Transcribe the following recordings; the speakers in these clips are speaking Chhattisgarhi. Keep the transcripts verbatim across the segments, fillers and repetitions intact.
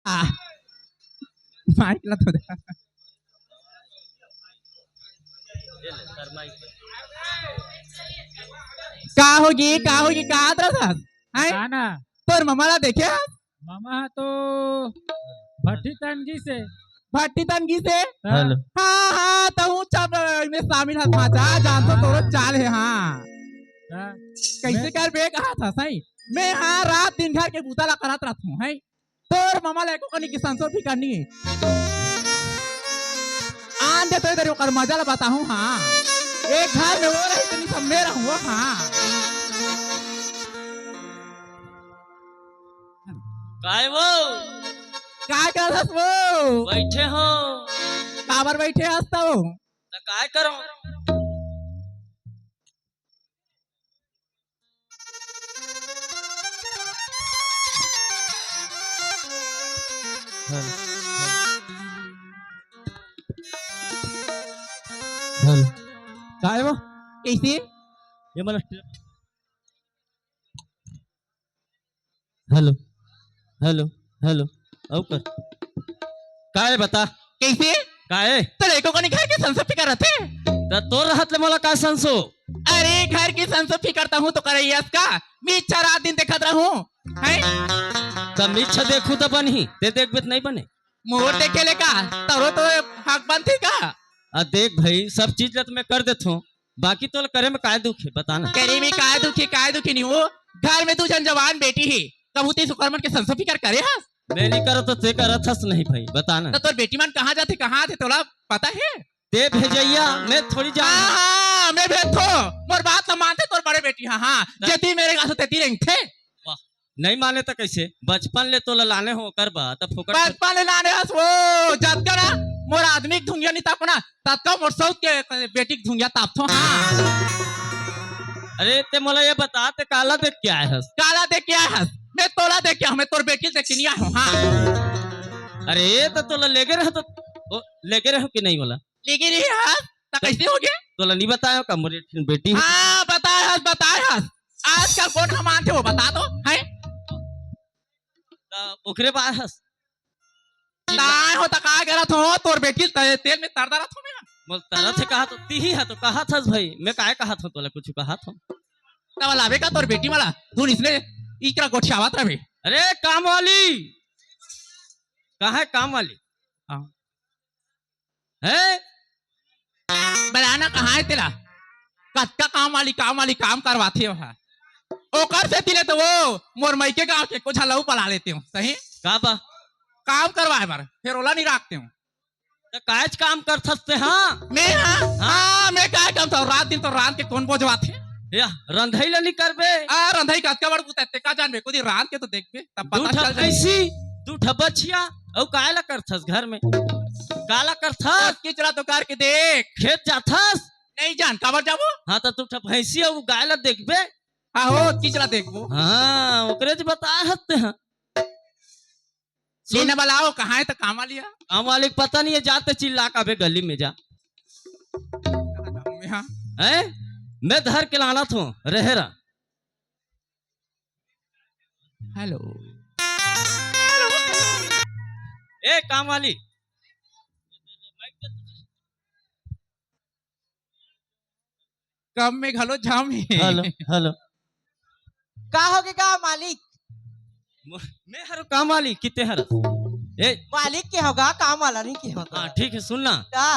आ, माइक ला तो दे। का होगे, का होगे, का आत रहा था? हैं? का ना? तोर ममा ला देखे हस? ममा ह तो भट्टी तन गिस हे। भट्टी तन गिस हे? हाँ। हेलो। हाँ, हाँ, तहूँ चप में शामिल हस, माचा, जानथों तोरो चाल हे, हाँ। हाँ। कैसे मैं करबे कहा था, सही? मैं, हाँ, रात दिन घर के बूता ला करत रहत हूँ, हैं? तोर ममा ला एको कनी के संसो फिकर नइ हे। आन दे तो इधर ओकर मजा ला बताहूँ, हाँ। एक घर में वो रही, इतनी सब में रहूँ, हाँ। काय वो? काय करत हस वो? बइठे हों। काबर बइठे हस तउ? त काय करों? हेलो। हेलो। काय वो? कइसे? ये मन हेलो, हेलो, हेलो, अउ कर। का हे बता? कइसे? का हे? तोला एको कनी घर के संसो फिकर रथे? त तोर रहत ले मोला का संसो? अरे, घर के संसो फिकर तहूँ तो करइया हस का? मिच्छा रात दिन देखत रहूँ, हैं? त मिच्छा देखहूँ त बनही, तें देखबे त नइ बने। मोर देखे ले का? तोरो तो हक बनथे का? आ देख भई, सब चीज ला त मैं कर देथों, बाकी तोला करे में काय दुख हे, बता ना। करे में काय दुख हे, काय दुख हे नहीं, वो घर में दू झन जवान बेटी हे, कभू तें सुकर मन के संसो फिकर करे हस? मैं नइ करों त तें करत हस नहीं भई, बता ना। त तोर बेटी मन कहाँ जाथे, कहाँ आथे, तोला पता हे? तें भेजइया, मैं थोड़ी जान। हाँ, हाँ, मैं भेजथों, मोर बात ला मानथे तोर बड़े बेटी, हाँ, हाँ, त- जेती मेरे गाँव से तेती रेंगथे। वाह, नइ माने त कइसे? बचपन ले तोला लाने हों ओकर बर, त फोकट बचपन ले लाने हस वो, जतका ना मोर आदमी के धुंगिया नइ तापों ना, ततका मोर सउत के बेटी के धुंगिया तापथों, हाँ। अरे, तें मोला ये बता, तें काला देख के आए हस? काला देख के आए हस? मैं तोला देख के आए हों, मैं तोर बेटी ल देख के नइ आए हों, हाँ। अरे, त तोला लेगे रहेंव त, ओ, लेगे रहेंव कि नहीं बोला? लेगे रहे हस, त कइसे होगे? तोला नइ बताएंव का, मोर एक ठन बेटी हे। हाँ, बताए हस, बताए हस। आजकल कोन ह मानथे वो, बता तो, हैं? त ओकरे बर आए हस? त आए हों त का करत हों, तोर बेटी ल तेल में तर डरत हों मैं। मोला तरत हे कहत हों, तिही ह तो कहत हस भई, मैं काय कहत हों, तोला कुछु कहत हों? तब लाबे का तोर बेटी मन ला, धुन इसने इकरा गोठियावत रहबे। अरे काम वाली, कहाँ हे काम वाली? हाँ। हैं? बलाना कहाँ हे तेला? कतका काम वाली, काम वाली काम करवाथे ओहा। ओकर सेती ले तो वो मोर मइके गाँव के कुछ हलऊ बला लेतेंव, सही? का बा? काम करवाए बर, फेर ओला नइ राखतेंव। त कायच काम करथस तें, हाँ? मैं, हाँ? हाँ। हाँ, मैं काय करथों? रात दिन तो रांध के कोन बोजवाथे? या, रंधई ला नइ करबे? आ, रंधई कतका बड़ बूता हे, तें का जानबे? कोती रांध के तो देखबे, तब पता चल जाही। भैंसी, दू ठा बछिया, अउ काय ला करथस घर में? काला करथस? किचला तो करके देख। खेत जाथस? नइ जान, काबर जाबो? हाँ, त दू ठा भैंसी अउ गाय ला देखबे? हाँ हो, किचला देखबो। हाँ, ओकरे ज बताए हस तें, हाँ। सुन। लेने वाला आओ, कहाँ हे त काम वाली हे? काम वाली के पता नइ हे, जा तें चिल्ला के अबे गली में जा। कहाँ जाऊँ मैं, हाँ? हैं? मैं धर के लानथों, रहे रह। हेलो। ए, काम वाली। कम में घलो जाम हे। Hello, hello. का होगे का मालिक? म-, मैं हरों काम वाली, कि तें हरस? ए। मालिक के होगा, काम वाला नइ के होगा। हाँ, ठीक हे, सुन ना। का?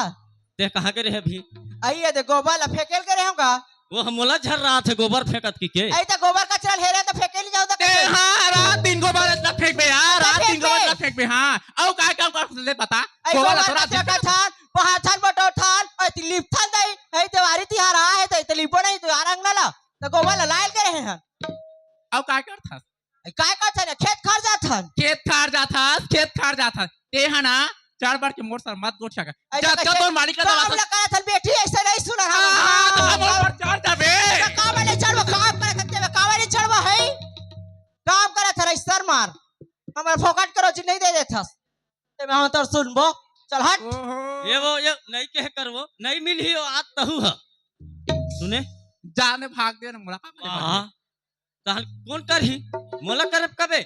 तें कहाँ गे रहे अभी? अई ये दे गोबर ला फेंके ल गे रहेंव गा। वो ह मोला झर्राथे गोबर फेंकत कि के। अई त गोबर कचरा ल हेरे त फेंके नइ जाओ त ए, कइसे? हाँ, रात दिन गोबर अतना फेंकबे यार, रात दिन फेंकबे? गोबर अतना फेंकबे, हाँ। अउ काय काम कर ले बता? अई गोबर गोबर अतना कचरा फेंकथन, बहाथन, बटोरथन, अई ती लिपथन दई, अई देवारी तिहार आए हे त, त लिपो नहीं तिहार अंगना ला, त गोबर ला लायल के रहे हन। अउ काय करथस? अई काय करथन? खेत खार जाथन। खेत खार जाथस, खेत खार जाथस। तें ह ना, चढ़ बढ़ के मोर सर मत गोठिया कर। अई जतका कइसे? तोर मालिक ला काम दबाथस। ला करथन बेटी, अइसे नइ सुना हाँ, हाँ, त हम ऊपर चढ़ जाबे। त काम वाले चढ़बो, काम करे खत्ते में काम वाले चढ़बो हे। काम करथन, अइसे सर मार। हमर फोकट के रोजी नइ दे देथस। ते में हम तोर सुनबो। चल हट। ओहो। ये वो, ये नइ कहे कर वो, नइ मिलही वो आज तहू ह। सुने? जाने भाग दे ना, मोला का करे हाँ। बात हे? तहन कोन करही? मोला करब कबे?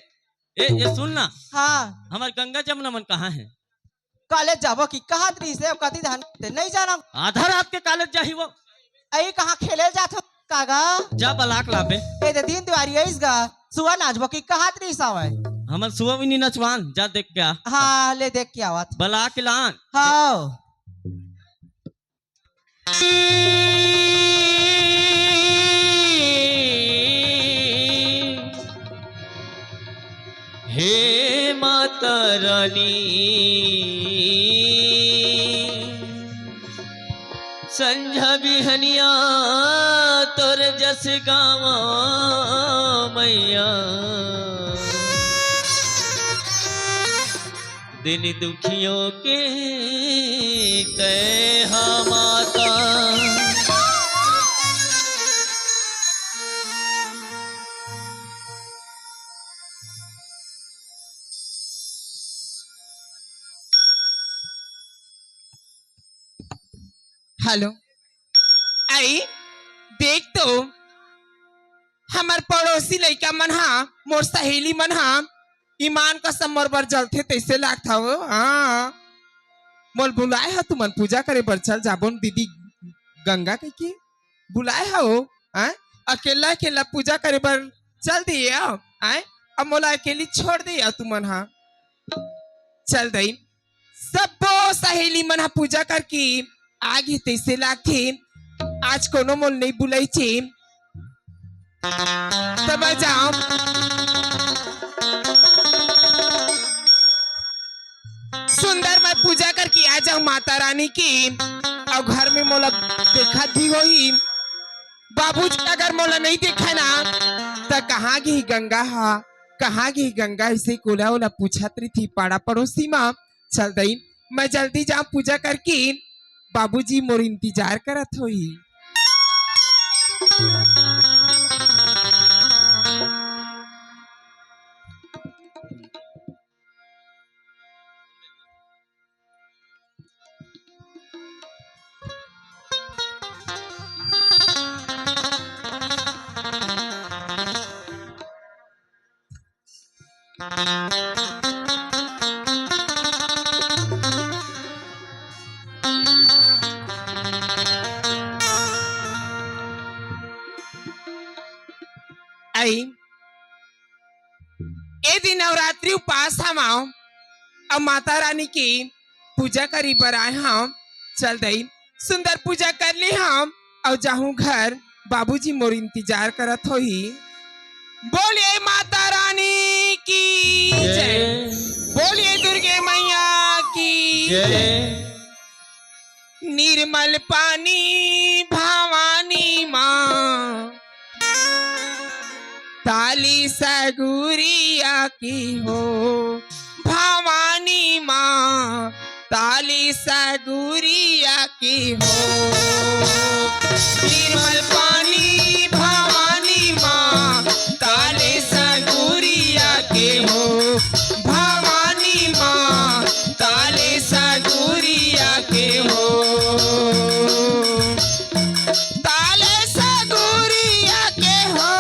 ए, ए, सुन ना। हाँ। हमर गंगा जमुना मन कहाँ हे? कॉलेज जाबो कि कहत रहिस हे, कति धन ते नहीं जाना। आधा रात के कॉलेज जाही वो। अई कहाँ खेले जात हो कागा? जा बलाक लाबे। ए दे दिन दुवारी आइस गा, सुआ नाचबो कि कहत रहिस हवय। हमन सुआ भी नहीं नचवान, जा देख के आ। हाँ, ले देख के आवत। बलाक लान। हाँ। हे माता रानी, संझा बिहनिया तोर जस गावा मैया, दिन दुखियों के तय हा माता। हेलो, आई देख तो, हमर पड़ोसी लइका मन हा, मोर सहेली मन हा, ईमान कसम मोर बर जलथे तइसे लागत हव। हाँ, मोल बुलाए हा तुमन पूजा करे बर, चल जाबो न दीदी गंगा कहिके बुलाए हा वो। हाँ, अकेला अकेला पूजा करे बर चल दिए, आय, अब मोला अकेली छोड़ दे या तुमन हा। चल दई, सब्बो सहेली मन हा पूजा करके आगे तइसे लागथे, आज कोनो मोल नहीं बुलाइचे। तब जाओ सुंदर मैं पूजा करके आ जाऊं माता रानी की, अउ घर में मोला देखत भी होही। बाबूजी अगर मोला नहीं देखे ना, त कहाँ गे गंगा हा, कहाँ गे गंगा, अइसे कोला ओला पूछत रहिथे पाड़ा पड़ोसी मा। चल दई, मैं जल्दी जाऊं पूजा करके, बाबूजी मोर इंतजार करत होही। आई, ए दिन नवरात्रि उपास हवं, अउ माता रानी की पूजा करी बर आए हवं। चल दई, सुंदर पूजा कर ली हम, अउ जाहूं घर, बाबूजी मोर इंतजार करत होही। बोलिए माता रानी की जय। जय। बोलिए दुर्गे मैया की जय। जय। निर्मल पानी भवानी माँ, ताली सगुरिया की हो, भवानी माँ, ताली सगुरिया की हो। निर्मल पानी भवानी माँ, ताली सगुरिया के हो, भवानी माँ, ताले सगुरिया के हो, ताले सगुरिया के हो,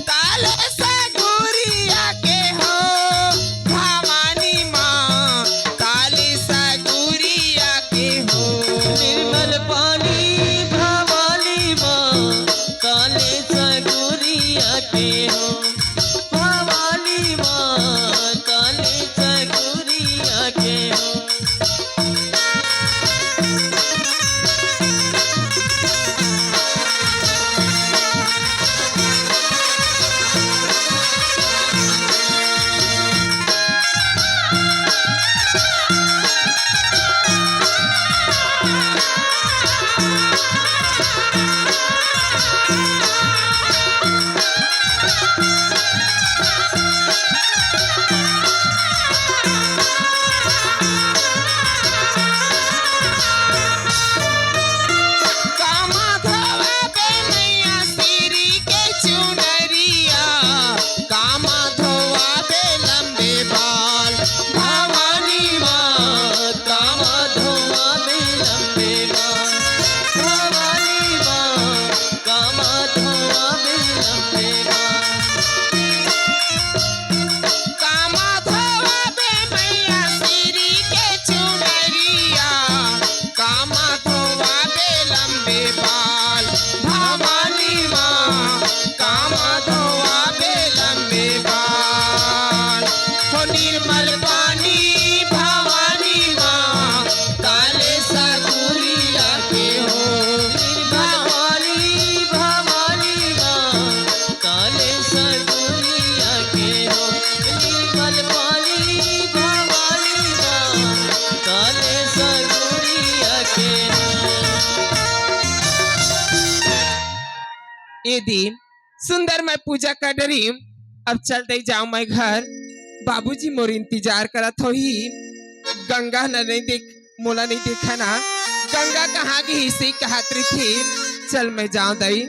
ताले सगुरिया के हो, भवानी माँ, ताले सगुरिया के हो। शक्ति। सुंदर मैं पूजा कर डरी, अब चल दे जाओ मैं घर। बाबूजी मोर इंतजार करत होही। गंगा ला नहीं देख, मोला नहीं देखा ना। गंगा कहाँ गई से कहत रही थी। चल मैं जाओ दई।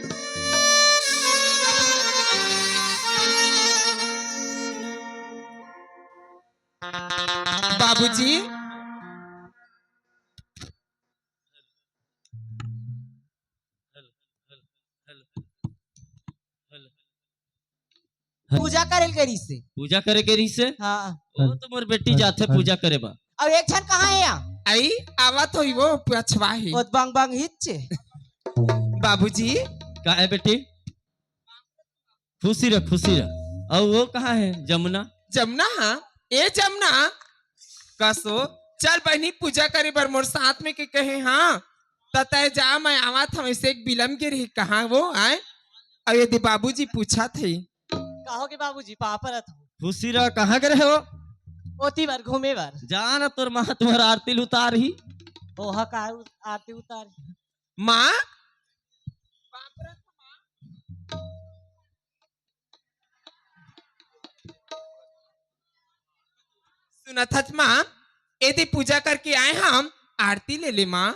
बाबूजी। पूजा करे के रिहिसे। पूजा करे के रिहिसे? हाँ। ओ तो मोर बेटी जाथे पूजा करे बर। अब एक झन कहाँ हे या? आई, आवत होही वो पछवा ही। ओत बंग बंग हिच्चे। बाबूजी। का हे बेटी? खुशी रह, खुशी रह। अउ वो कहाँ हे जमुना? जमुना, हाँ। ए जमुना, कसो, चल बहिनी पूजा करे बर मोर साथ में के कहे, हाँ। त तय जा, मैं आवत हँव, ऐसे एक बिलम गे रही, कहाँ वो आय? अउ यदि बाबूजी पूछत हे। कहो के बाबूजी, पाँव परत हँव। खुशी रह, कहाँ गे रहे हो? ओती बर, घूमे बर। जा ना तोर माँ तुम्हर आरती ल उतारही। ओहा का उ-, आरती उतारही? माँ? सुनत हच माँ, एदे पूजा करके आए हम, आरती ले ले माँ।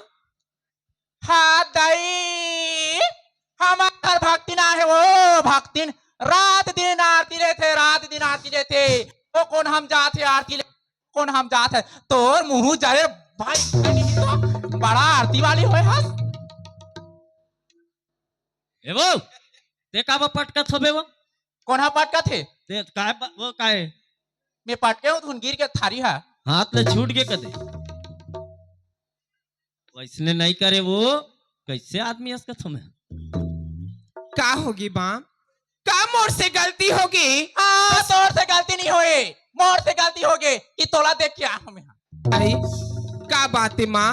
हाँ दाई, हमर घर भक्तिन आहे वो, भक्तिन रात दिन आरती लेथे, रात दिन आरती लेथे। ओ कोन हम जात हे आरती ले, कोन हम जात हे? तोर मुँह जरे भाई, बड़ा आरती वाली होय हस। ए वो, ते काबर पटकत होबे वो? कोन हा पटकत हे? ते काय ब-, वो काय? मैं पटके हँव, धुन गिर के थारी हा। हाथ ले छूट गे कदे। वैसने नहीं करे वो, कैसे आदमी अस कथों में? का होगे माँ? का मोर से गलती होगे? हाँ, तोर से गलती नहीं होए, मोर से गलती होगे कि तोला देख के आ हमें। अरे, का बात हे माँ?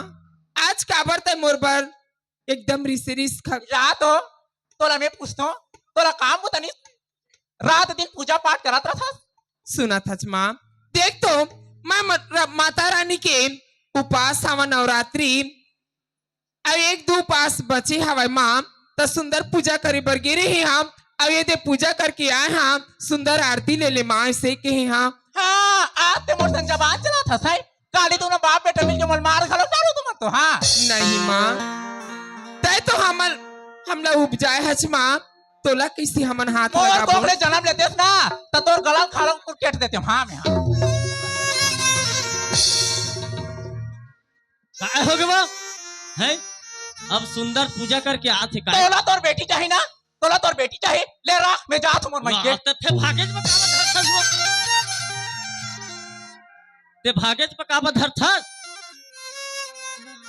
आज काबर तय मोर बर एकदम रिस रिस ख- जा तो, तोला मैं पूछथों, तोला काम बुता नहीं, रात दिन पूजा पाठ करत रहथस? सुनत हच माँ, देख तो, मैं मत-, र-, माता रानी के उपास हवँ नवरात्रि, अउ एक दू उपास बचे हवय माँ, त सुंदर पूजा करे बर गे रहे हम, अउ एदे पूजा करके आए हम, सुंदर आरती ले ले माँ, ऐसे कहे हम। हाँ, आज ते मोर संग जबान चलात हस, है? काली तुमन बाप बेटा मिलके मोला मार घलो डारो तुमन तो, हाँ? नहीं माँ, तय तो हमन, हमला उपजाए हच माँ, तोला कइसे हमन हाथ मोर लगाबो? कोखरे जन्म लेतेस ना, त तोर गला खालो कुल केट देते, हाँ मैं, हाँ। काय होगे वो? हैं? अब सुंदर पूजा करके आत हे काय? तोला तोर बेटी चाही ना? तोला तोर बेटी चाही? ले रख, मैं जात हँव मोर मइके। वाह, त ते भागेच म काबर धरथस वो? ते भागेच म काबर धरथस?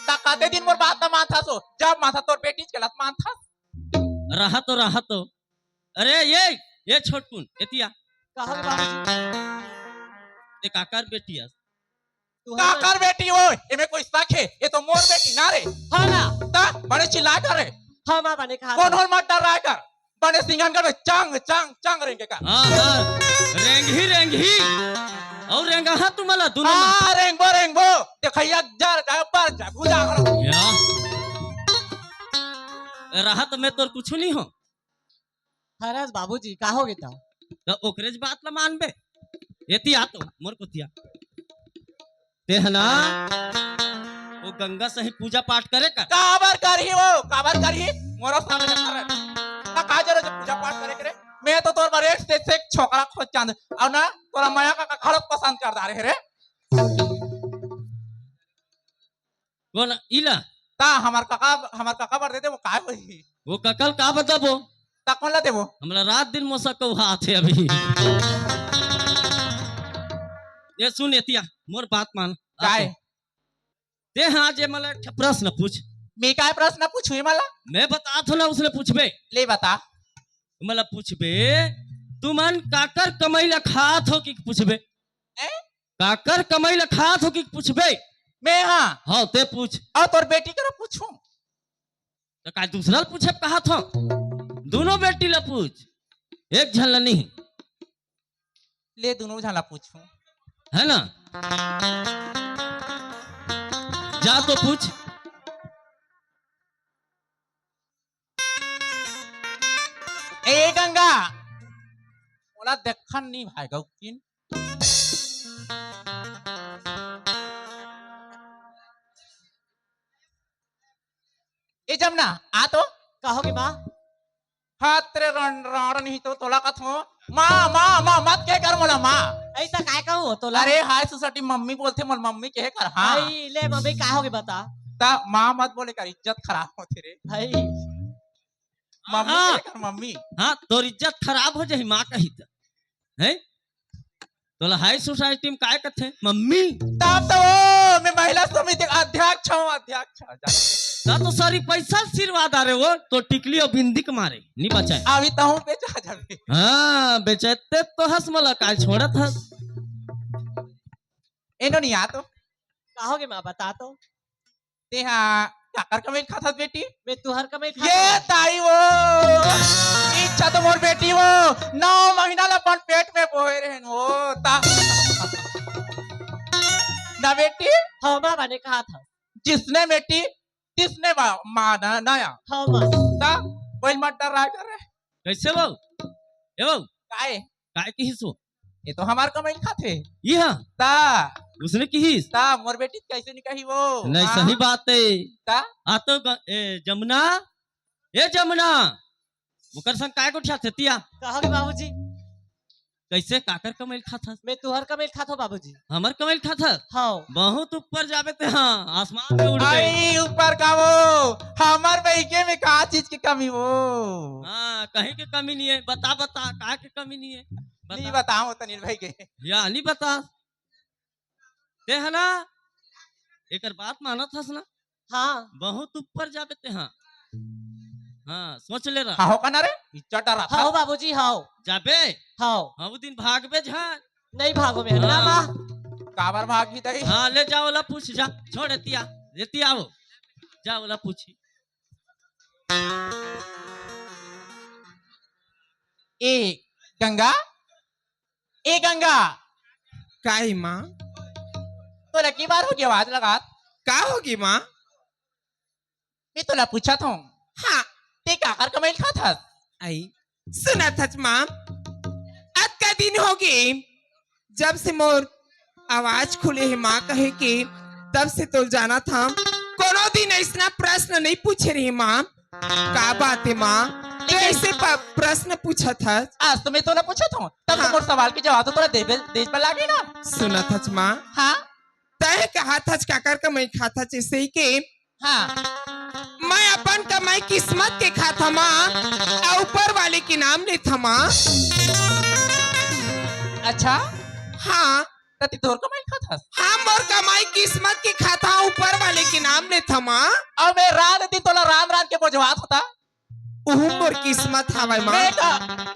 त कते दिन मोर बात न मानथस वो? जब मानथस तोर बेटी के लत मानथस। रहा तो, रहा तो। अरे ये, ये छोटकुन, एतिया। कहा बाबूजी? ते काकर बेटी अस? काकर बेटी वो, एमे कोई शक हे? ये तो मोर बेटी ना रे। हाँ ना। त बने चिल्ला कर रे। हाँ माँ, बने कहा कोन था। होल मत डर्रा कर। बने सिंघनगढ़ में चंग, चंग, चंग रेंगे का। हाँ, हाँ। रेंगही, रेंगही। अउ रेंगा हाँ तुम्हाला दोनों में। हाँ, रेंगबो, रेंगबो। देखइया जर जा, पर जा, गुजा करो। या। रहा त मैं तोर कुछु नहीं हँव। हरस बाबूजी, का होगे त? त ओकरेच बात ल मानबे। एती आ तो, मोर कोतिया। ते ह ना, वो गंगा सही पूजा पाठ करे कर। काबर करही वो, काबर करही? मोरो सामने करे। त का जरूरत हे पूजा पाठ करे के रे? मैं तो तोर बर एक से एक छोकरा खोज चाहत हँव। अउ ना, तोला मया का, का घलो पसंद कर डारे हे रे। कोन इला? ता हमर कका, हमर कका बर दे दे, वो काय होही? वो कका ल का बताबो? ता कोन ला देबो? हमला रात दिन मोसा कौहा आथे अभी। ये सुन एतिया, मोर बात मान। काय? आते। ते हाँ जे मला एक ठे प्रश्न पूछ। मैं काय प्रश्न पूछूँ ये मला? मैं बतात हँव ना, उसने पूछबे। ले बता। मला पूछबे, तुमन काकर कमाई ला खात हो कि पूछबे? हैं? काकर कमाई ला खात हो कि पूछबे? मैं हाँ। हाँ, ते पूछ। अउ तोर बेटी करा पूछूँ? त का दूसरा ल पूछब कहत हँव? दोनों बेटी ला पूछ, एक झन ला नहीं। ले, दोनों झन ला पूछूँ। है ना? जा तो पूछ। ए गंगा, मोला देखन नहीं भाई गौकिन। ए जमुना, आ तो। का होगे माँ? हाथ रे रण-, राण नहीं तो तोला कथो। माँ, माँ, माँ, मत के कर मोला माँ। ऐसा काय कहूँ तोला? अरे हाई सोसाइटी मम्मी बोलथे, मोर मम्मी के कर। हाँ। भाई, ले मम्मी का होगे बता। ता माँ मत बोले कर, इज्जत खराब होथे रे। भाई। मम्मी हाँ। के कर मम्मी। हाँ, तोर इज्जत खराब हो जाही माँ कही त। हैं? तोला हाई सोसाइटी में काय कथे? मम्मी। तब तो वो, मैं महिला समिति के अध्यक्ष हूँ, अध्यक्ष। ता तो सारी पैसा आशीर्वाद आ रे वो, तो टिकली और बिंदी के मारे, नहीं बचाए। अभी तो हूँ बेचा जाबे। हाँ, बेचते तो हस मला, काय छोड़त हस। एनो नहीं आ तो। का होगे माँ, बता तो। तेहा काकर कमई खाथस बेटी? मैं तुहर कमई ये खाथों। ताई वो, इच्छा तो मोर बेटी वो, नौ महीना ला अपन पेट में बोहे रहन वो, ता ना बेटी? हाँ माँ, बने कहा था। जिसने बेटी, तिसने बा-, माँ ना, नया। हाँ माँ। ता, कोई मत डर रहा करे। कैसे वो? ए वो? काय? काय किहिस वो? ये तो हमार कमई खाथे। ये हाँ? ता। उसने किहिस? ता, मोर बेटी कैसे नहीं कही वो? नहीं, हाँ? सही बात है। ता? आ तो ग-, ए, जमुना, ए जमुना, ओकर संग काय गोठियाथे तिया? का होगे बाबूजी? कैसे काकर कमई खाथस? मैं तुहर कमई खाथों बाबूजी। हमर कमई खाथस? हाँ। बहुत ऊपर जाबे ते, हाँ, आसमान में उड़ गए। आई ऊपर का वो, हमर बइगे में का चीज की कमी वो? हाँ, कहीं के कमी नहीं है। बता, बता, का के कमी नहीं है? बता। नहीं बताओ तो निर्भय के। या नहीं बता। ते है ना, एकर बात मानत हस ना? हाँ। बहुत ऊपर जाबे ते, हाँ। हाँ, सोच ले रहा। हाँ, हो का ना रे? इज्जत डरा था। हाँ बाबूजी, हाँ। जाबे? हाँ। हाँ, वो दिन भागबे झन। नहीं भागो मैं, ना हाँ। माँ। काबर भाग भी तई? हाँ, ले जाओ ला पूछ जा। छोड़ एतिया, एतिया आओ। जाओ ला पूछी। ए गंगा, ए गंगा। का ही माँ? तोला के बार होगे आवाज लगात? का होगे माँ? मैं तोला पूछत हूँ। हाँ। ते काकर कमई खाथस? आई, सुनत हच माँ, अतका दिन होगे, जब से मोर आवाज खुले हे माँ कहे के, तब से तो जानत हँव, कोनो दिन अइसना प्रश्न नहीं पूछे रहे माँ। का बात हे माँ, तैं अइसे प-, प्रश्न पूछत हस? आज तो मैं तोला पूछत हूँ, तब तो हाँ। मोर सवाल के जवाब तो तोला देबे, देबे लागे ना। सुनत हच माँ। हाँ। तैं कहत हच काकर कमई खाथस, जइसे कि हाँ। मैं अपन कमई किस्मत के खाथँव माँ, अउ ऊपर वाले के नाम लेथँव माँ। अच्छा? हाँ। त तैं तोर कमई खाथस? हाँ, मोर कमई किस्मत के खाथँव, ऊपर वाले के नाम लेथँव माँ। अउ मैं रात दिन तोला रांध रांध के बोझवात होथँव। उहू मोर किस्मत हवय माँ। मैं का,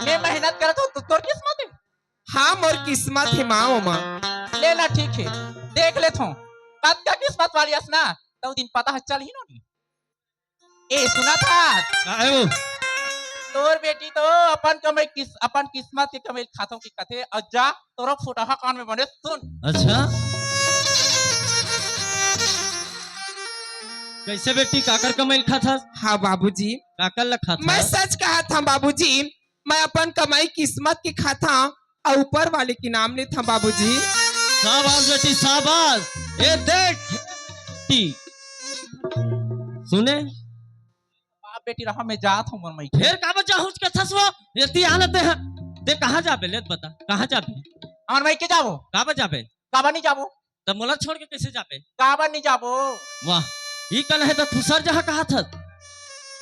मैं मेहनत करत हँव, तो तोर किस्मत हे? हाँ, मोर किस्मत हे माँ, ओ माँ। ले ना, ठीक हे, देख लेथँव। कतका किस्मत वाली अस ना, त ओ दिन पता ह चलही नोनी। ए, सुनत हस? का हे वो? तोर बेटी तो अपन कमई किस-, अपन किस्मत के कमई खाथँव कि कथे, अउ जा, तोरो फुटहा कान में बने सुन। अच्छा? कइसे बेटी, काकर कमई खाथस? हाँ बाबूजी। काकर ला खाथस? मैं सच कहत हँव बाबूजी, मैं अपन कमई किस्मत के खाथँव अउ ऊपर वाले के नाम लेथँव बाबूजी। शाबाश बेटी, शाबाश। ए देख, बेटी। सुने? बाप बेटी रहा, मैं जात हँव मोर मइके। फेर काबर जाहूँच कथस वो? एती आ ना ते ह। ते कहाँ जाबे? ले बता, कहाँ जाबे? हमर मइके जाबो। काबर जाबे? काबर नहीं जाबो? त मोला छोड़ के कइसे जाबे? काबर नहीं जाबो? वाह, ई कन हे त खुसर जहाँ कहत हस।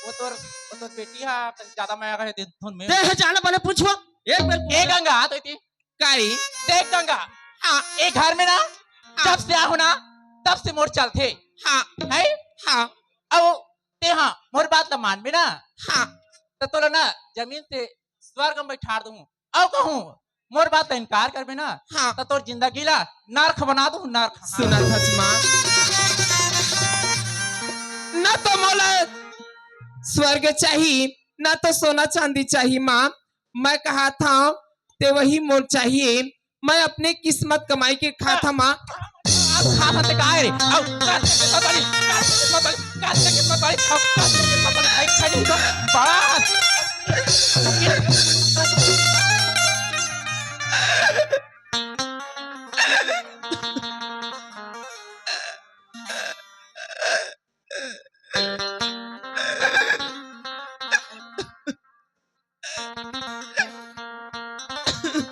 वो तोर, वो तोर बेटी ह, कहीं ज्यादा मया करे दिन धुन में। ते ह जाना बने पूछो, एक बेर ए पूछ। गंगा, तो इती। काई? देख गंगा, हाँ। ए घर में ना, हाँ। जब से आहूँ ना, तब से मोर चलथे। हाँ। है? हाँ। अब ते हाँ, मोर बात ला मानबे ना। हाँ। त तोला ना, जमीन से स्वर्ग में बैठार दूँ। अउ कहूँ, मोर बात ला इनकार करबे ना, हाँ। त तोर जिंदगी ला नरक बना दूँ, नरक। सुनत हच माँ, न तो मोला स्वर्ग चाही, न तो सोना चांदी चाही माँ। मैं कहत हँव, ते वही मोर चाही। मैं अपने किस्मत कमाई के खाथँव माँ। अब खाथस ते काय रे? अब खाथस ते किस्मत वाली, खाथस ते किस्मत वाली, खाथस ते किस्मत वाली, अब खाथस ते किस्मत वाली, खाई, खाई नहीं तो बड़ा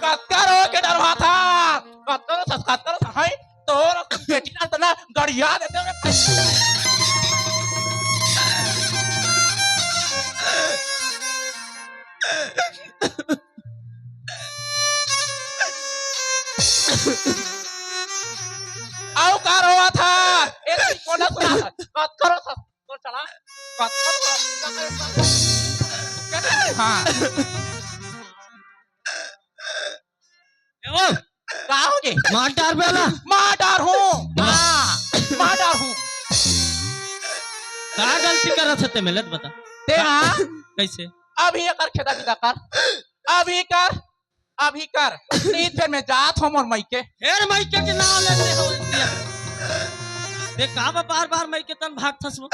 कतका रो के डरवा था, कतका रो सस, कतका रो सहाय, तोर बेटी ना तना गड़िया देते हुए। अउ का रोवा था? ए, कोन सुना था? कतका रो सस, तो चला। कतका रो सस, हाँ। ए, ओ, का हो गे? मार डार बेला। मार डार हूँ। हाँ, मार डार हूँ। का गलती करत हे ते, मिलत बता। ते हाँ? कैसे? अभी एकर खेदा बिदा कर। अभी कर। अभी कर। नहीं, फेर मैं जात हूँ मोर मइके। फेर मइके के नाम लेते हो। ते का बा बार बार मइके तन भागथस वो?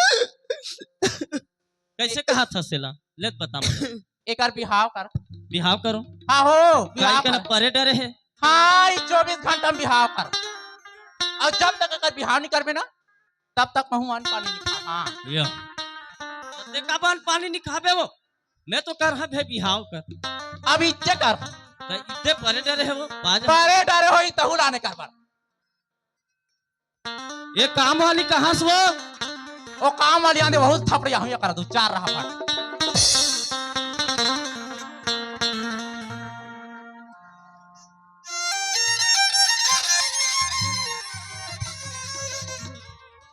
कैसे कहाथस एला? लेत बता मोला। एकर बिहाव कर। बिहाव करो। हाँ हो, काहे बिहाव कन कर। परे डरे हे? हाँ, ई चौबीस घंटा में बिहाव कर। अउ जब तक एकर बिहाव नहीं करबे ना, तब तक महू अन्न पानी नहीं खा। हाँ। या। ते कब अन्न पानी नहीं खाबे वो? मैं तो कर हा भे बिहाव कर। अब इज्जे कर। ते इज्जे परे डरे हे वो, बाज। परे डरे हो, ई तहु लाने कर बर। ये काम वाली कहाँ से वो? ओ काम वाली आंदे, बहुत थपड़िया हुई कर दू चार रहा फट।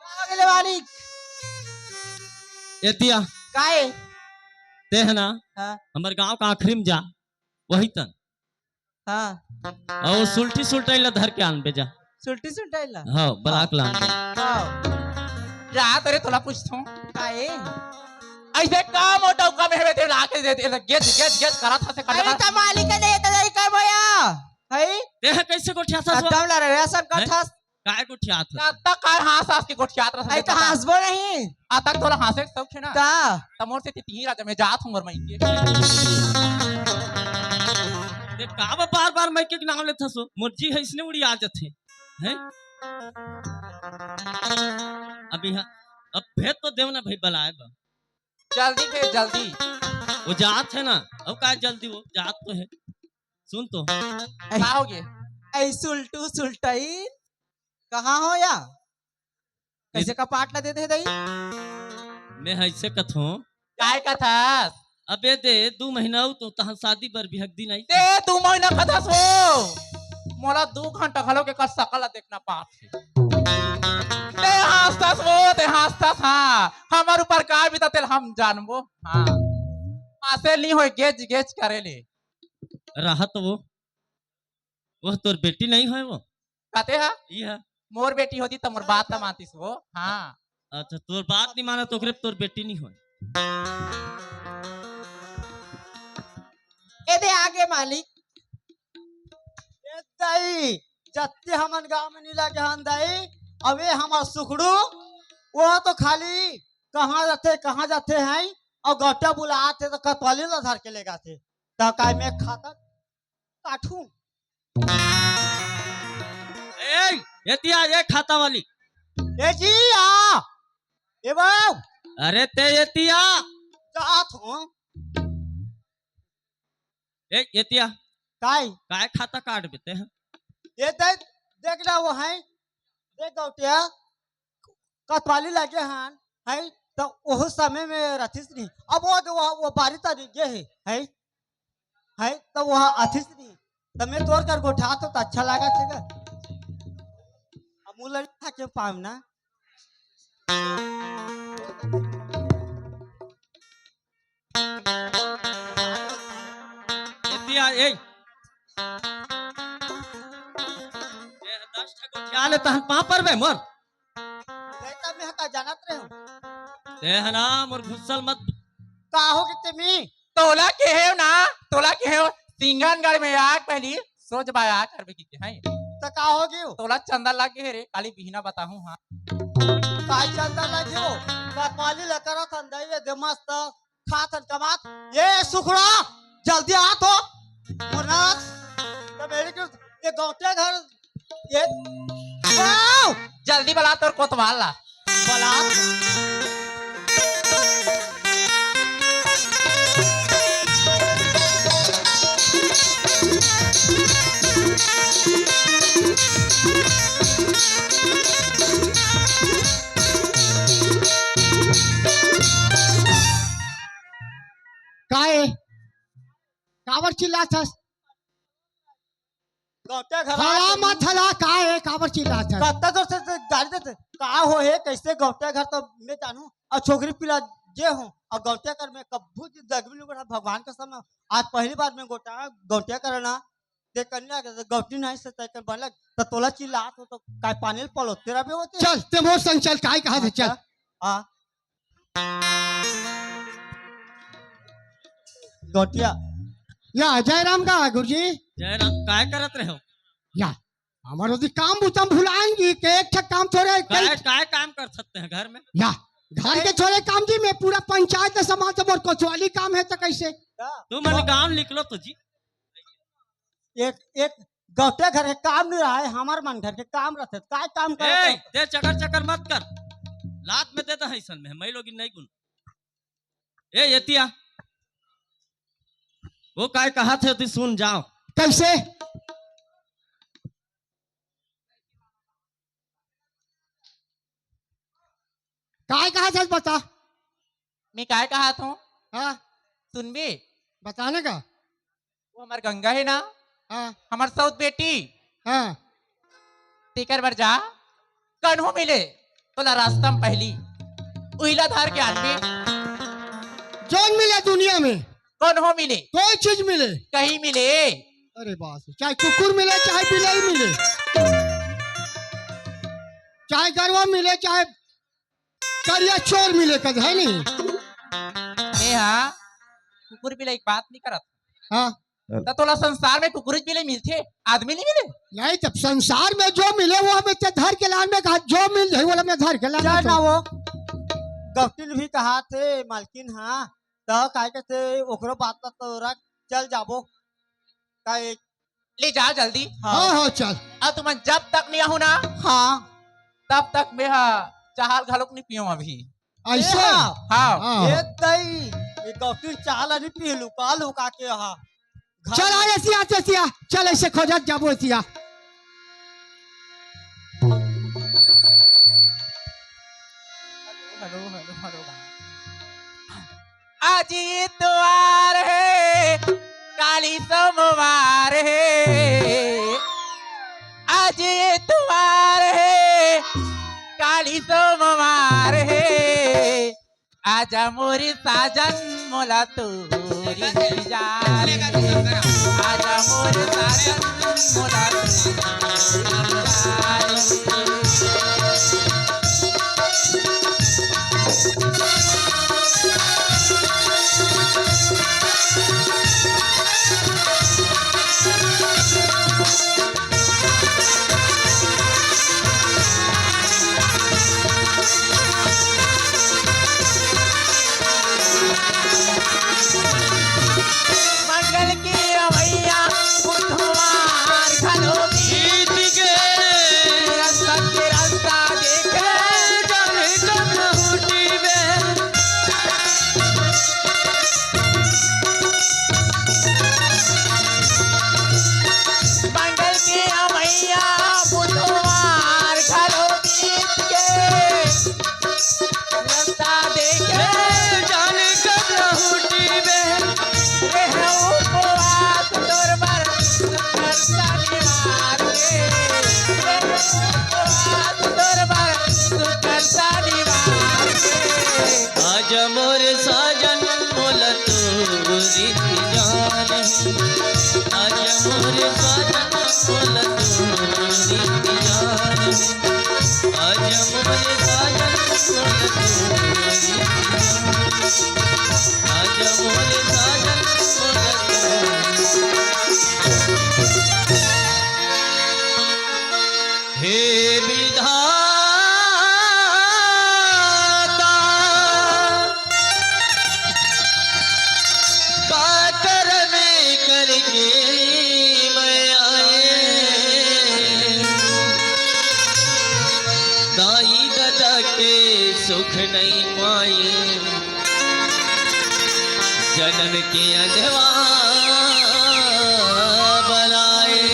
का हो गेले मालिक? एतिया। काहे? ते है ना, हाँ। हमर गांव का आखिरी में जा, वही तन। हाँ। अउ सुल्टी सुल्टाई ला धर के आनबे जा। सुल्टी सुल्टाई ला? हाँ, बलाक ला आनबे। हाँ। जा तरे तोला पूछथों। काहे? ऐसे काम और डौका में हवे ते लाके दे दे, गेज, गेज, गेज करत हसे अरे कटकट। त मालिक के नहीं त नहीं करबो या। है? ते ह कैसे गोठियाथस वो? खत्म ला रे, ऐसा हैं? कथस। काय गोठियाथस? तब तक काय हाँस हाँस के गोठियात रहस, अरे त बता। हँसबो नहीं। आ तक तोला हाँसे के शौक हे ना? ता। त मोर से तितही राजा में जात हूँ मोर मइके। ते का बा बार-बार मइके के नाम लेथस वो? मोर जी ह इसने उड़िया जथे। हैं? अभी हाँ, अब भेज तो देव ना भाई, बलाए बा। जल्दी भेज, जल्दी। वो जात हे ना, अब का जल्दी, वो जात तो हे। सुन तो। का हो गे? ऐ सुल्टू सुल्टई, कहाँ हो या? कैसे कपाट ला दे दे दई? मैं ऐसे कथों। काय कथस? अबे दे, दू महीना अउ तो तहन शादी बर बिहक दिन आई। ते दू महीना कथस वो। मोला दू घंटा घलो के कर सकल ला देखना पाप हे। ते हाँसथस वो, ते हाँसथस, हाँ। हमर ऊपर का बीतथे तेला हम जानबो। हाँ। हाँसे नी होय, गेज गेज करे ले। रहत वो। वो तोर बेटी नहीं होय वो? कते हा? ई हा। मोर बेटी होती त मोर बात ला मानतिस वो। हाँ। अच्छा, तोर बात नहीं मानत, ओकरे तोर बेटी नहीं होय। ए दे आगे मालिक। ए दाई, जत्ते हमन गांव में नी लगे हन दाई, अबे हमर सुखड़ू, वो तो खाली कहाँ जाथे, कहाँ जाथे हैं, अउ गौटिया बुलाथे त कतवाली ला धर के ले गाथे। त काय मैं खाता काटू। ए, एतिया, ए खाता वाली। ए जी, आ। ए बाऊ। अरे ते एतिया। जात हूँ। ए, एतिया। काय? काय खाता काटबे ते ह? ये दे, देख ना वो है। देख गौटिया। कतवाली लगे हन, है, त ओहू समय में रथिस नहीं। अब वो, वो, वो बारी तारी गे हे, है, है, त वो आथिस नहीं। त मैं तोर कर गोठा तो, त अच्छा लगा थे गा। अब मुलड़ी खा के पाम ना। एतिया, ए। ए, दस ठा गोठिया ले तहन पाँव परबे मोर। बेटा, मैं का जानत रहे हूँ। ते ह ना, मोर घुसल मत। का हो गे तेमी? तोला केहेव ना, तोला केहेव, सिंगनगढ़ में आग पहली, सोच बा आग करबे की के, हैं? त का हो गे? तोला चंदा लग गे हे रे, काली बिहना बताहूँ, हाँ। का चंदा लग गे हो? कपाली ल करत हन दई दे मस्त। खात हन कमात। ये सुखड़ा, जल्दी आ तो। वरना तो मेरी के, ये गौटिया घर, ये, वाओ! जल्दी बला तोर कोतवाल ला। बला। का ए? काबर चिल्लात हस? गौटिया घर हला आके मत हला, का ए? काबर चिल्लात हस? कत्ता जोर से, से गाड़ी देते। का हो हे, कैसे गौटिया घर तो मैं जानू, अउ छोकरी पिला जे हो, अउ गौटिया घर में कब्बू जगमी लुगड़ा भगवान कसम, आज पहली बार मैं गौटिया, गौटिया घर ना, ते कन्या के गौटी नहीं से तय कर बनलक, त तोला चिल्लात हो तो काय पानी ल पलो, तेरा भी होते? चल, ते मोर संग चल, काय कहा थे, चल। अच्छा, हाँ। गौटिया। या, जय राम का, गुरुजी। जय राम, काय करत रहे हो? या, हमर ओती काम बुता म भुलाएंगी के एक ठक काम थोड़े काय, कई काय काम कर सकते हैं घर में? या, घर के थोड़े काम जी, मैं पूरा पंचायत के समाज से मोर कोतवाली काम है तो कैसे? तुमन गाँव निकलो तो जी। एक, एक गौटिया घर के काम नहीं रहा है, हमार मन घर के काम रहते, काय काम करत ए, हो? ते चकर चकर मत कर, लात में दे दे अइसन में, मैं लोग नहीं गुन। ए, एतिया, वो काय कहा थे, तू सुन जाओ। कैसे? काय कहा थे, बता। मैं काय कहा था? हाँ। सुनबे? बताने का? वो हमर गंगा हे ना, हाँ। हमर सौत बेटी, हाँ। तेकर बर जा, कन्हू मिले, तोला रास्ता म पहली, उहिला धर के आनबे। जोन मिले दुनिया में। कन्हू मिले। कोई चीज मिले। कहीं मिले। अरे बास, चाहे कुकुर मिले, चाहे बिलाई मिले, चाहे गरवा मिले, चाहे करिया चोर मिले कद, है नहीं? ए हाँ, कुकुर बिलाई के बात नहीं करत। हाँ। त तोला संसार में कुकुर बिलाई मिलथे, आदमी नहीं मिले? नहीं, जब संसार में जो मिले वो हमें ते धर के लान में कहा, जो मिल जाए वो हमें धर के लान चल ना। वो गौटिन भी कहा थे, मालकिन, हाँ, त काय कहते, ओकरो बात ला तो रख, चल जाबो। का एक ले जा जल्दी। हाँ। हाँ, हाँ, चल। अब तुमन जब तक नहीं आहू ना, हाँ। तब तक मैं हा चाहल घलोक नहीं पीऊँ अभी। ऐसे? ए हा। हाँ। हाँ। ए दई, ये गौटिन चाहल नहीं पी, लुका लुका के हा। घर चल आ, ऐसी आ, ऐसी आ। चल, ऐसे खोजत जाबो, ऐसी आ। Hello, hello, hello, hello. आज इतवार हे, काली सोमवार हे। आज इतवार हे, काली सोमवार हे। आजा मोरे साजन मोला तोरी इंतजार हे। आजा मोरे साजन मोला तोरी इंतजार हे। मंगल के अवैया बुधवार घलो बीत गे। रस्ता के रस्ता देखे जब कब लौटिबे। मंगल के अवैया बुधवार घलो बीत गे। रस्ता देखे जाने कब लौटिबे। रहे उपवास तोर बर शुक्र शनिवार के। रहे उपवास तोर बर शुक्र शनिवार के। आजा मोर साजन मोला तोरी इंतजार हे। आजा मोर साजन मोला तोरी इंतजार हे। आजा मोर साजन मोला तोरी इंतजार हे। आजा मोर साजन मोला तोरी। हे विधाता, सुख नहीं पाए, जन्म के अंधवा बनाए।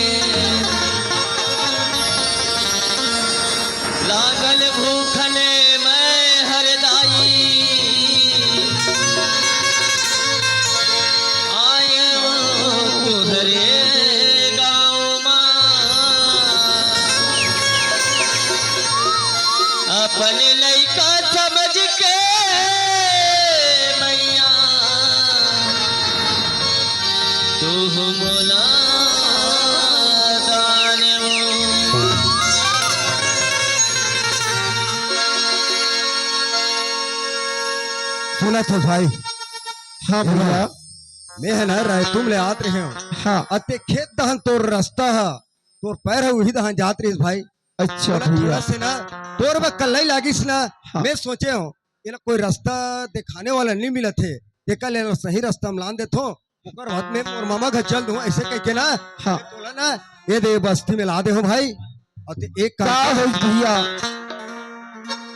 लागल भूख ने मैं हरदाई, आए वो तुहरे गाँव मा। अपन लइका समझ के मैया, तू मोला दान वो। सुनत हस भाई? हाँ भैया। मैं ह ना रायतुम ले आत रहे हूँ। हाँ। अते खेत दहन तोर रस्ता ह, तोर पैर ह उही दहन जात रहिस भाई। अच्छा थोड़ा, भैया। थोड़ा से ना तोर बर कल्लई लागिस ना। हाँ। मैं सोचे हूँ एला कोई रस्ता दिखाने वाला नहीं मिलत हे, तेकर ले सही रस्ता में लान देथो। ओकर बाद में मोर मामा घर चल दूँ, ऐसे कह के ना हाँ। मैं तोला ना ये दे बस्ती में ला दे हो भाई। और ते एक काम का कर। होई भैया?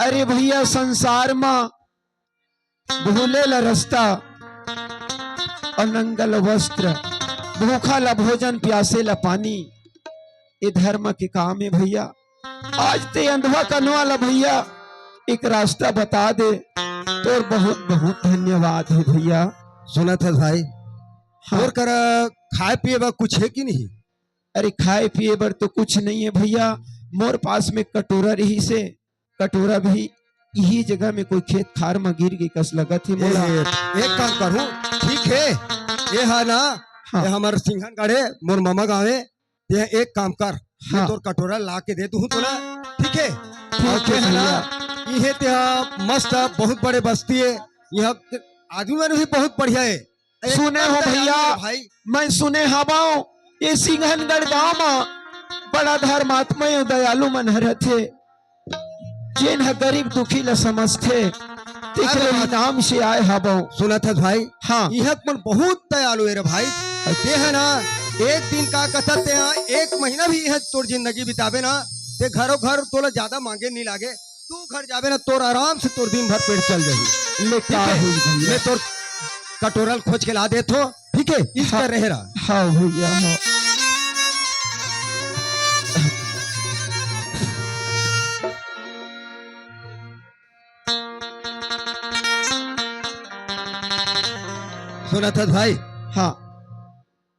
अरे भैया, संसार मा भूले ला रस्ता और नंगा ला वस्त्र, भूखा ला भोजन, प्यासे ला पानी, ये धर्म के काम हे भैया। आज ते अंधवा कनवा ला भैया एक रास्ता बता दे, तोर बहुत बहुत धन्यवाद हे भैया। सुनत हस भाई? हाँ। तोर करा खाए पिए बर कुछ हे कि नहीं? अरे खाए पिए बर तो कुछ नहीं हे भैया, मोर पास में कटोरा रहिस हे, कटोरा भी इही जगह में कोई खेत खार म गिर गे कस लगत हे मोला। ए, एक काम करहूँ, ठीक हे, ये हा ना, हाँ। ये हमर सिंघनगढ़ हे, मोर मामा गाँव हे, ते एक काम कर, मैं हाँ। तोर कटोरा ला के दे दूँ तोला, ठीक हे? ठीक और हे ते हा ना, भैया। इहे ते हा मस्त बहुत बड़े बस्ती हे, यहाँ के आदमी मन भी बहुत बढ़िया हे। सुने हो एकदम दयालु भैया, हे भाई। मैं सुने हवंव, ये सिंघनगढ़ गांव म बड़ा धर्मात्मा अउ दयालु मन ह रथे, जेन ह गरीब दुखी ल समझथे, तेकरे अरे ही बात। नाम से आए हवंव। सुनत हस भाई? हाँ। इहाँ मन बहुत दयालु हे रे भाई। अच्छा। ते ह ना, एक दिन का कथा, ते ह एक महीना भी इहाँ तोर जिंदगी बिताबे ना, ते घरो घर तोला ज्यादा मांगे नहीं लागे। तू घर जाबे ना, तोर आराम से तोर दिन भर पेट चल जाही। ले ठीक का हे? होई भैया? मैं तोर कटोरा ल खोज के ला देत हो, ठीक हे? इस हाँ। पर रहे रहा। हाँ भैया, हाँ। सुनत हस भाई? हाँ।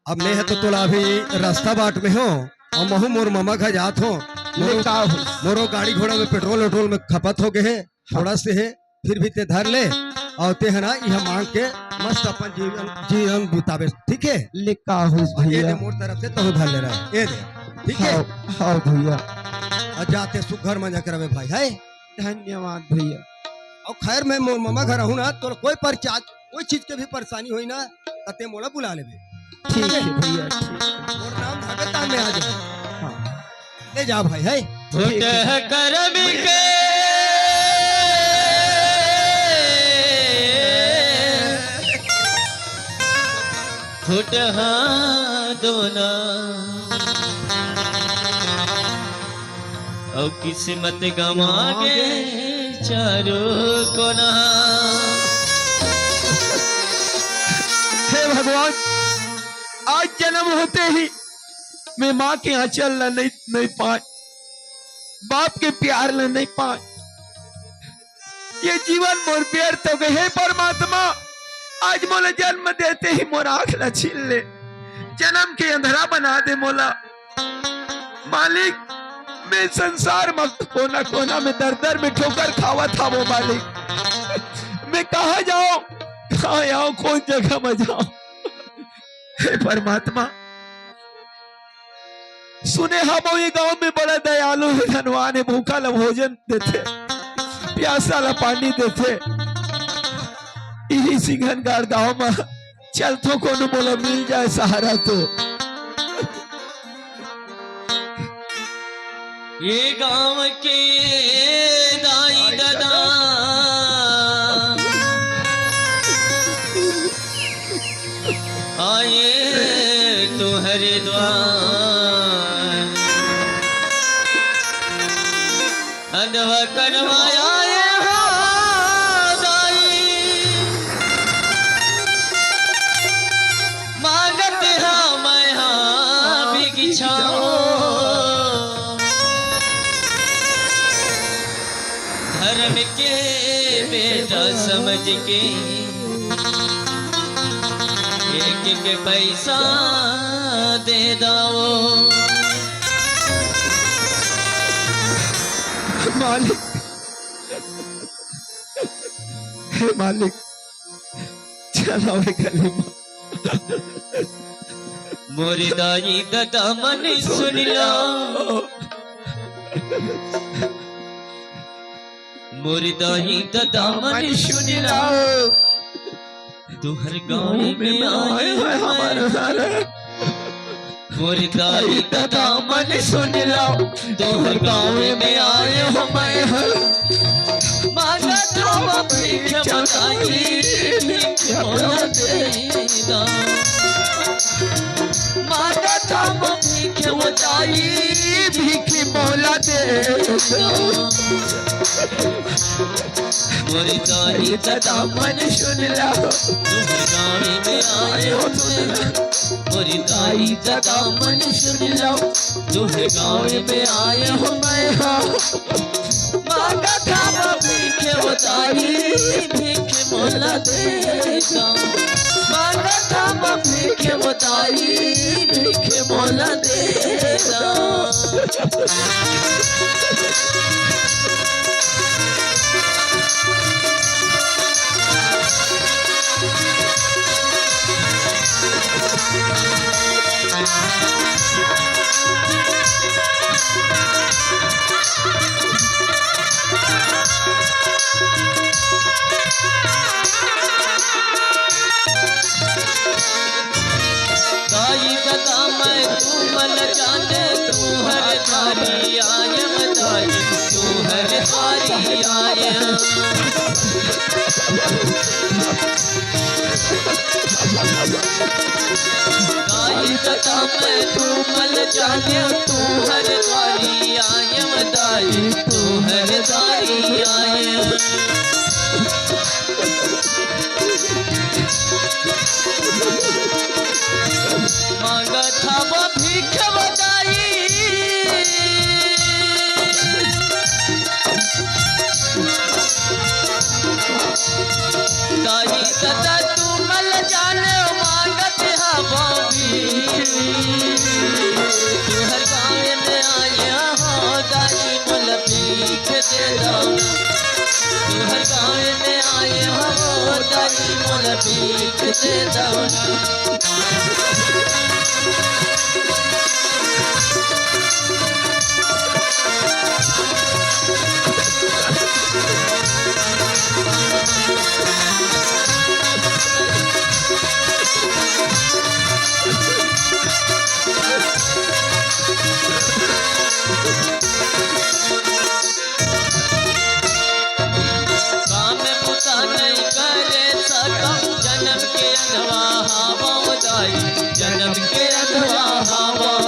अब मैं ह तो तोला अभी रास्ता बाट में हो, अउ महू मोर ममा घर जात हो। ले मोरो, का हो? मोरो गाड़ी घोड़ा में पेट्रोल वेट्रोल में खपत हो गए हे, थोड़ा से हे, फिर भी ते धर ले, अउ ते ह ना इहाँ मांग के मस्त अपन जीवन, जीवन बिताबे, ठीक हे? ले का हो अउ ये दे भैया? मोर तरफ से तहू धर ले रहा, ये दे, ठीक हे? हाँ, हाँ भैया। अउ जाते सुघर मजा करबे भाई, है? धन्यवाद भैया। अउ खैर, मैं मोर ममा घर रहूँ ना, तोर कोई परचा-, कोई चीज के भी परेशानी होई ना, त ते मोला बुला लेबे। ठीक हे भैया, ठीक हे। मोर नाम धरबे, तान में आ जाबे। हाँ। ले जा भाई, है। फुटह करम के, फुटहा दोना। अउ किस्मत गमा गे चारों कोना। हे भगवान, आज जन्म होते ही मैं माँ के आंचल ला नहीं, नहीं पाए, बाप के प्यार ला नहीं पाए, ये जीवन मोर व्यर्थ हो गए। हे परमात्मा, आज मोला जन्म देते ही मोर आँख ला छीन ले, जन्म के अंधरा बना दे मोला। मालिक, मैं संसार म कोना कोना में दर दर में ठोकर खावत हवो मालिक। मैं कहाँ जाओ, कहाँ आओ, कौन जगह में जाओ? हे परमात्मा, सुने हवो ये गांव में बड़ा दयालु हे, धनवान हे, भूखा ला भोजन देथे, प्यासा ला पानी देथे। इही सिंघनगढ़ गांव में चलथो, कोनो मोला मिल जाए सहारा तो। ये गांव के दाई ददा आए तुम्हारे द्वार, अंधवा करवाया ये हाथ। के बेटा समझ के एक एक पैसा दे दो। मालिक, हे मालिक, चलावे कलीमा। मोरे दाई ददा मन सुन लो, मोरे दाई ददा मन सुन लो, तुहर गाँव में आए हैं हमारे सारे। मोर दाई ददा मन सुन लो, तोहर गाँव में आए हो मैं हूँ। मांगा था वो भीख बताई, भीख मोला दे दा। मांगा था वो भीख बताई, भीख मोला दे दा। मोर दाई ददा मन सुन लो, तुहर गाँव में आए हो मैं। मोर दाई ददा मन सुन लो, तुहर गाँव में आए हो मैं। मांगा था वो भीख बताई, भीख मोला दे दा। मांगा था वो भीख बताई, भीख मोला दे दा। दाई ददा मैं तुमन जाने, तुहर द्वारी आयम दाई, तुहर द्वारी आयम। दाई ददा मैं तुमन जाने, तुहर द्वारी आयम दाई, तुहर द्वारी आयम। मांगत हव भीख वो दाई। दाई ददा तुमन जाने मांगत हव भीख। तुहर गाँव में आए हो दाई मोला भीख दे दो। तुहर गाँव में आए हो दाई मोला भीख दे दो ना। काम बुता नहीं करे सकम, जनम के अंधवा हवं दाई, जनम के अंधवा हवं।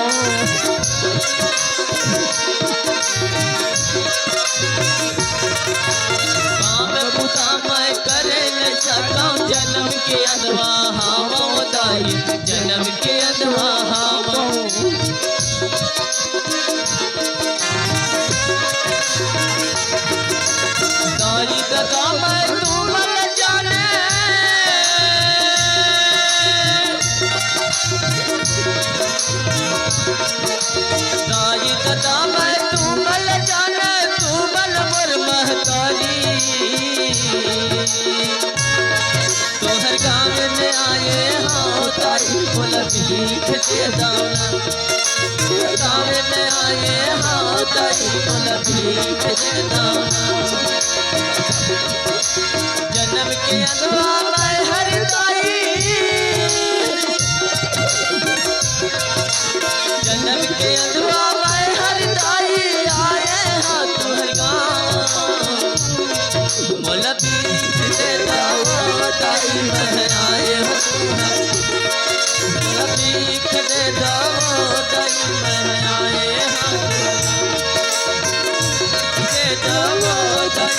काम बुता मैं करे नहीं सकम, जनम के अंधवा हवं दाई, जनम के अंधवा हवं। दाई ददा मैं तुमन जाने। दाई ददा मैं तुमन जाने, तुमन मोर महतारी। तोहर गाँव में आए हो दाई, मोला भीख दे दो ना। गाँव में आए हो दाई, मोला भीख दे दो ना। जनम के अंधवा मैं हर दाई। जनम के अंधवा मैं हर दाई, आए हो तोहर गाँव। मोला भीख दे दो दाई, मैं आए हो तोहर। मोला भीख दे दो दाई, मैं आए हो तोहर। दे दो दाई,